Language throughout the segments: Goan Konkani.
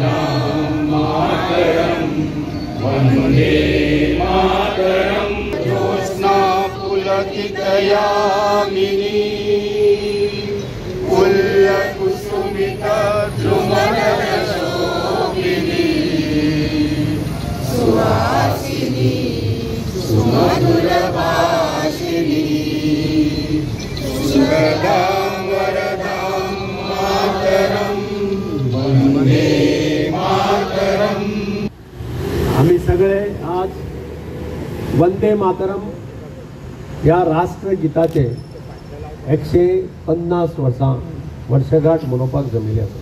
वरदां मातरं वन्दे मातरं। ज्योत्स्ना पुलकितयामिनी पुल्लकुसुमिता द्रुमदलशोभिनी सुहासिनी सुमधुरभाषिणी सुखदां वरदां मातरं वन्दे मातरं। आम्ही सगळे आज वंदे मातरम ह्या राष्ट्रगीताचे 150 वर्सां वर्षगाठ मनोवपाक जमिल्ले आसा।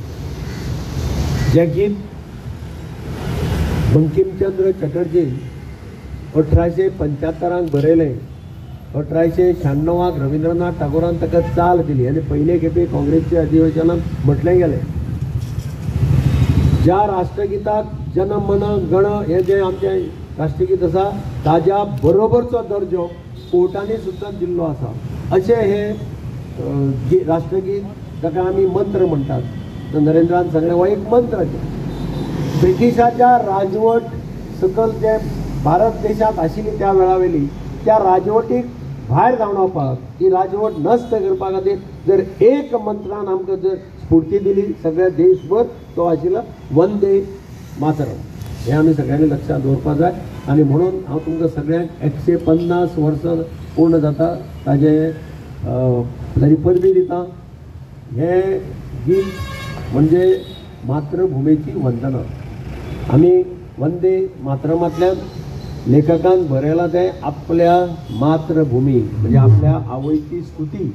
जें गीत बंकिमचंद्र चटर्जी 1875 बरयलें, 1896 रविंद्रनाथ टागोरान ताका चाल दिली आनी पयले खेपे काँग्रेसच्या अधिवेशनात म्हटलें गेलें। ज्या राष्ट्रगीताक जन मन गण हें जें आमचें राष्ट्रगीत आसा ताज्या बरोबरचो दर्जो कोर्टांनी सुद्दां दिल्लो आसा। अशें हें राष्ट्रगीत ताका आमी मंत्र म्हणटात। तर नरेंद्रान सांगलें हो एक मंत्र। ब्रिटिशाच्या राजवट सकल जे भारत देशांत आशिल्ली त्या वेळावेली त्या राजवटीक भायर धांवडावपाक, ती राजवट नश्ट करपा खातीर जर एक मंत्रान आमकां जर स्फूर्ती दिली सगळ्या देशभर, तो आशिल्लो वंदे मातरम। हें आमी सगळ्यांनी लक्षांत दवरपाक जाय आनी म्हणून हांव तुमकां सगळ्यांक 150 वर्सां पूर्ण जाता ताजे ताजी परबी दिता। हें गीत म्हणजे मातृभुमीची वंदना। आमी वंदे मातरमांतल्यान लेखकान बरयलां तें आपल्या मातृभुमी म्हणजे आपल्या आवयची स्तुती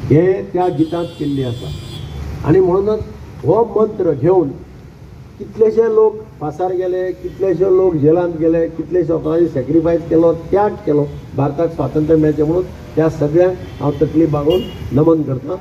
हे त्या गितांत केल्ली आसा। आनी म्हणूनच हो मंत्र घेवन कितलेशे लोक फासार गेले, कितलेशे लोक जेलांत गेले, कितलेशे लोकांनी सॅक्रिफायस केलो, त्याग केलो भारताक स्वातंत्र्य मेळचें म्हणून। त्या सगळ्यांक हांव तकली बागोवन नमन करतां।